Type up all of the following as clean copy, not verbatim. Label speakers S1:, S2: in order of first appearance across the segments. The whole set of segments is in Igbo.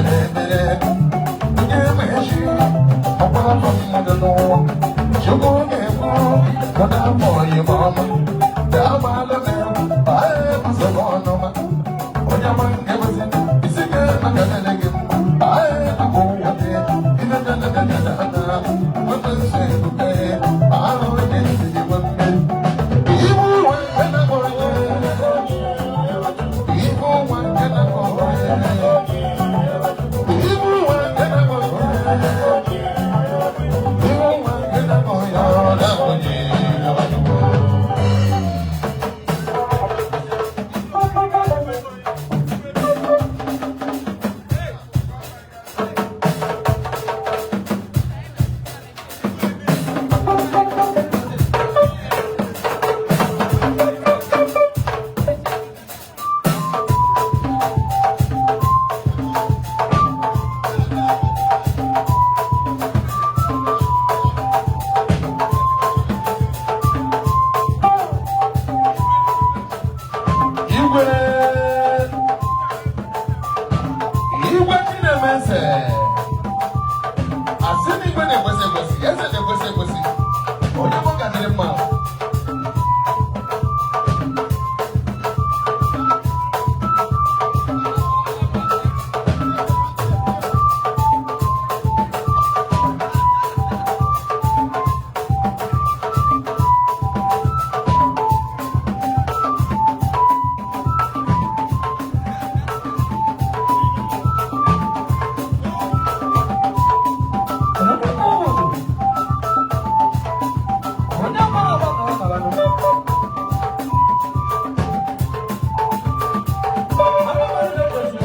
S1: Na-emere onye mechi ọkwa afọ mmadụ n'ụwa. Chukwu ga-ekwu mụ na afọ oyime ọma ga-agbalụ m egwu ahịa ebusoro ọnụma onye ma nke bụzi isi ga-eme ka dịrị gị mma ahịa akụ ụwa dị ibe dadadadadada nweta nsọ ebuka ahụ onye ntị gị nwe mmeri ibu nwa nke na-akpọrọ ibu nwa nke na-akpọrọ ibu nwa nke na-akpọrọ ibu nwa nke na-akpọrọ ya ọ na-akpọnye. Igwe Igwe Chinemeze, asị na igwe na-ekwesị ekwesị, eze na-ekwesị ekwesị, onye mụ ga dịrị mma. Onye mara agba ka ọ nara nụ. Mara mara na-ekwesị.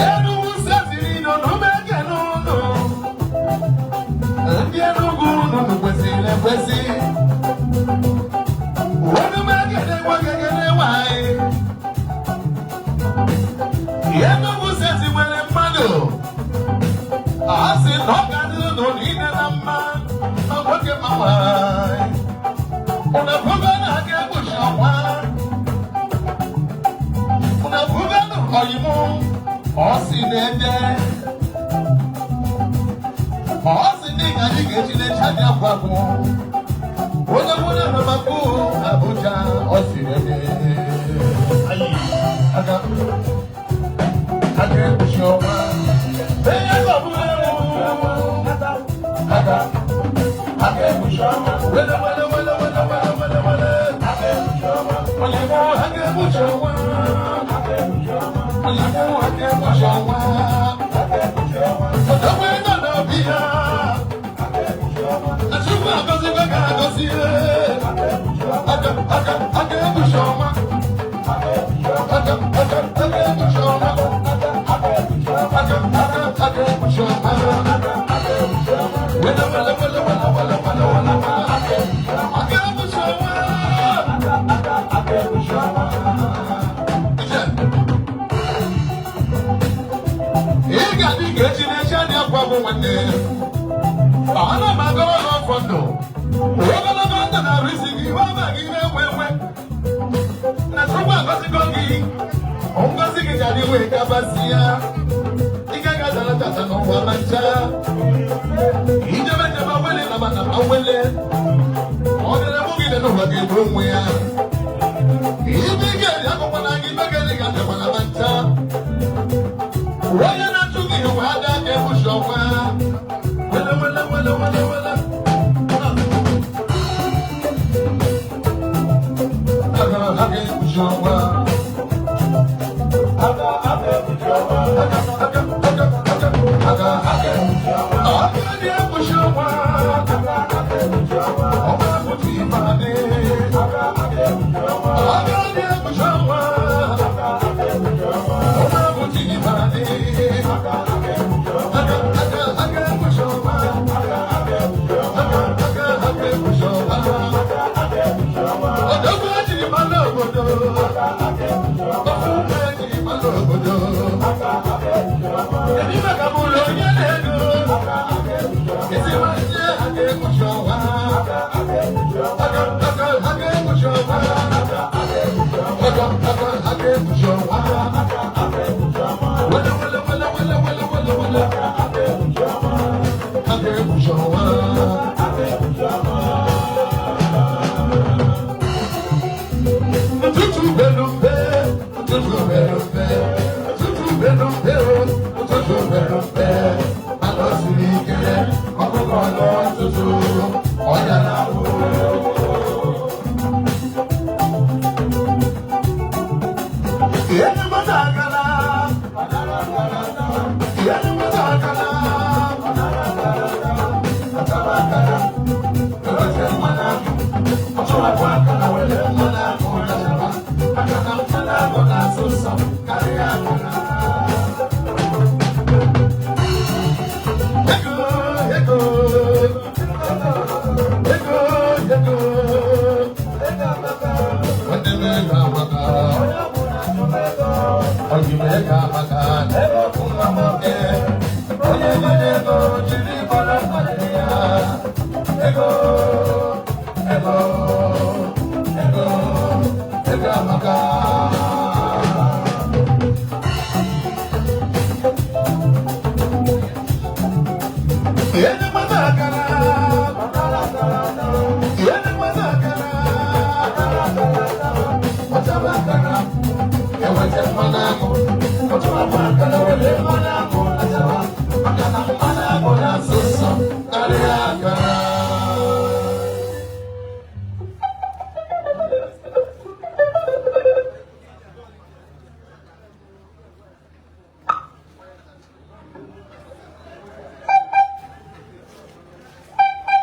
S1: Enugu setịrị nọ n'omeke n'ụlọ. Ndị Enugu unu kwesịrị ekwesị. Onumekene nwoke kene nwanyị. Enugu seti nwere mmadụ. A sị na ọ ga-adịrị unu niile na mma, ma nwoke ma nwanyị. Unu afụgo na aka ekpuchi ọnwa. Unu afụgo na ọyịmụ ọ sị na-ede. Ọ sị na ị ga anyị ga-eji na-eche adị akwa agwụ. Onye nwere anamapụ Abuja ọ sị na-ede. Aka aka ekpuchi ọnwa. Onye ọbụla ewu. Aka aka ekpuchi ọnwa. Wele wele wele wele wele wele wele. Aka ekpuchi ọnwa. Onye mụ aka ekpuchi ọnwa. Onye mụ aka ekpuchi ọnwa. Ọdọgbe nọ n'obi ya. Na Chukwu agọzigo ga agọzi. Aka aka aka ekpuchi ọnwa. Aka aka aka ekpuchi ọnwa. Aka aka aka ekpuchi ọnwa. Wele wele wele wele wele wele wele wele. Aka ekpuchi ọnwa. Ije. Ị ga-adị ka echi na-echi adị akwa bụ nwanne. Ana m agọrọ n'ọfọ ndụ. Ogologo ndụ na-arụ isi gị, iwe ama gị na-enwe enwe. Na Chukwu agọzigo gị, ngọzi gị ga-adị wee gabasị ya. Ị gaghị adara tata n'ụwa ma ncha. Ijebe njebe awele na mana awele. Ọ dịrị mụ gị dị n'ụwa ga-egbu onwe ya. Ibe ị ga-eri akwụkwọ na gị, ibe ga-eri ga-adịkwa na ma ncha. Onye na-achụ gị iwe ada ga-egbuchi. ekpuchi ọnwa. Wele wele wele wele wele. Aka aka ekpuchi ọnwa. Aka aka ekpuchi ọnwa. Aka aka aka aka aka aka ekpuchi ọnwa. Aka dị ekpuchi ọnwa. Aka aka ekpuchi ọnwa. Ọnwa pụta ife adị. Aka aka ekpuchi ọnwa. Aka dị ekpuchi ọnwa. Aka aka ekpuchi ọnwa. Ọnwa pụta ife adị. Aka aka ekpuchi ọnwa. Aka aka aka ekpuchi ọnwa. Aka aka ekpuchi ọnwa. Aka aka aka ekpuchi ọnwa. Aka aka ekpuchi ọnwa. Odogwu ejiri mara obodo. Aka aka ekpuchi ọnwa. Ofu nwa ejiri mara obodo. Aka aka ekpuchi ọnwa. Kedu ife ka bụrụ onye na-ego? Aka aka ekpuchi ọnwa. Isi nwanne aka ekpuchi ọnwa. Aka aka ekpuchi ọnwa. Aka aka aka ekpuchi ọnwa. Aka aka ekpuchi ọnwa. Aka aka aka ekpuchi ọnwa. Aka aka ekpuchi ọnwa. Wele wele wele wele wele wele wele. Aka aka ekpuchi ọnwa. Aka ekpuchi ọnwa. Aka ekpuchi ọnwa. Ụtụtụ belu mbe, ụtụtụ belu mbe, ụtụtụ belu mbe, ụtụtụ belu mbe, anọ siri ike, ọkụkọ n'ọtụtụ, ọnya na-ahụ. Ihe mmadụ agala, ihe mmadụ agala, ataba akara, eweta mmanụ, ọchụwakwa.